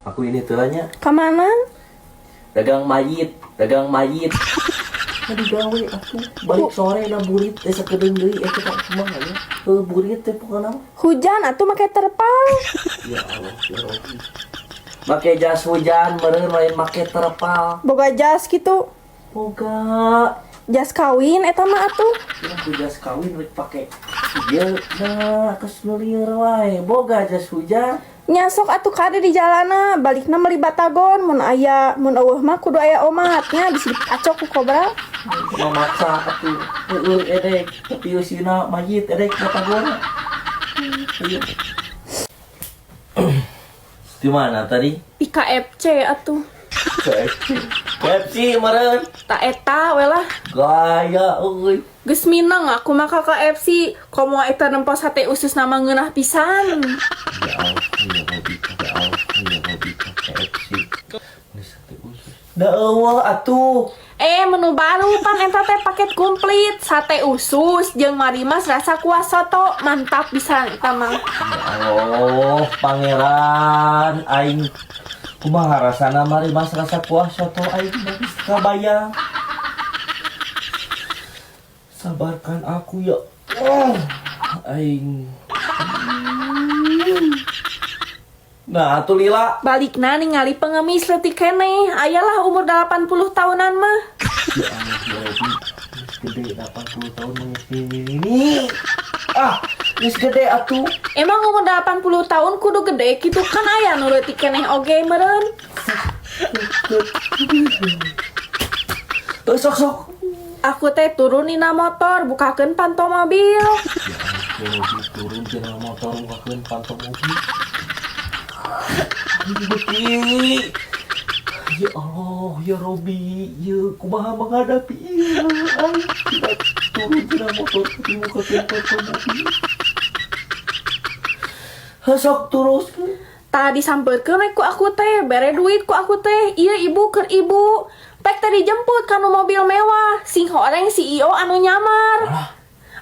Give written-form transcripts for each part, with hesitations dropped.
Aku ini tulanya Kemana? dagang mayit, dagang mayit. Aduh gawe aku balik sore na burit teh sakedeung deui eta teh kumaha ya? Heuh burit teh pokona mah. Hujan atuh make terpal. Ya Allah, ya Rabbi. Make jas hujan meureun lain make terpal. Boga jas gitu. Boga. Jas kawin eta mah atuh. Ya aku jas kawin rek pake ieu nah geus nu lieur wae. Boga jas hujan. Nya sok atuh kade di jalana, balikna meuli batagon mun aya, mun eueuh mah kudu aya omat nya bisi dipacok ku kobra. Memaksa atuh heueuh edek tapi eusina mayit edek batagona. Ayo. Di mana tadi? Di KFC atuh. KFC. KFC meureun. Ta eta we lah. Gaya euy. Geus mineng aku mah ka KFC, komo eta nempo sate usus nama ngeunah pisan. Ya Allah, ya Rabbi, ya Allah, ya Rabbi, KFC. Ini sate usus. Da eueuh atuh. Menu baru pan eta teh paket komplit, sate usus jeung marimas rasa kuah soto, mantap pisan eta mah. Ya Allah, pangeran aing kumaha rasana marimas rasa kuah soto aing geus kabayang. Sabarkan aku ya. Oh, aing. Nah, atuh lila. Balikna ningali pengemis leutik keneh, ayalah umur 80 tahunan mah. Ya Allah, ya Rabbi. Geus gede 80 tahun mah ini. Ah, geus gede atuh. Emang umur 80 tahun kudu gede gitu kan aya nu leutik keneh oge meureun. Tuh sok sok. Aku teh turun dina motor, bukakeun panto mobil. Ya Allah, ya Rabbi, turun dina motor bukakeun panto mobil. Beuki. Ya Allah, ya Rabbi, ya kumaha menghadapi ieu aing tidak turun dina motor tapi bukakeun panto mobil. Heuh, sok terus. Tadi disampeurkeun we ku aku teh, bere duit ku aku teh, ieu ibu keur ibu. Pek teh dijemput kanu mobil mewah, sing horeng CEO anu nyamar. Alah.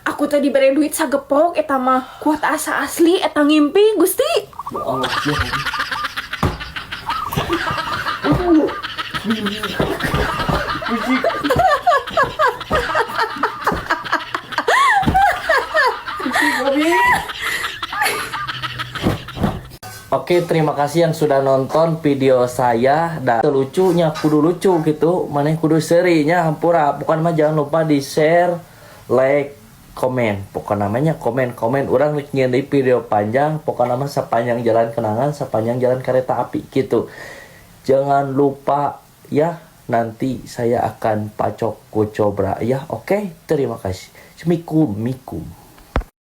Aku teh dibere duit sagepok eta mah kuat asa asli eta ngimpi Gusti. Ya Allah, ya Rabbi. Oke, terima kasih yang sudah nonton video saya. Dan lucunya kudu lucu gitu, maneh kudu serinya hampura. Bukan mah jangan lupa di share, like, komen. Pokoknya namanya komen, komen. Urang rek nyieun deui video panjang, pokoknya mah sepanjang jalan kenangan, sepanjang jalan kereta api gitu. Jangan lupa ya, nanti saya akan pacok ku cobra ya. Oke, terima kasih. Assalamualaikum.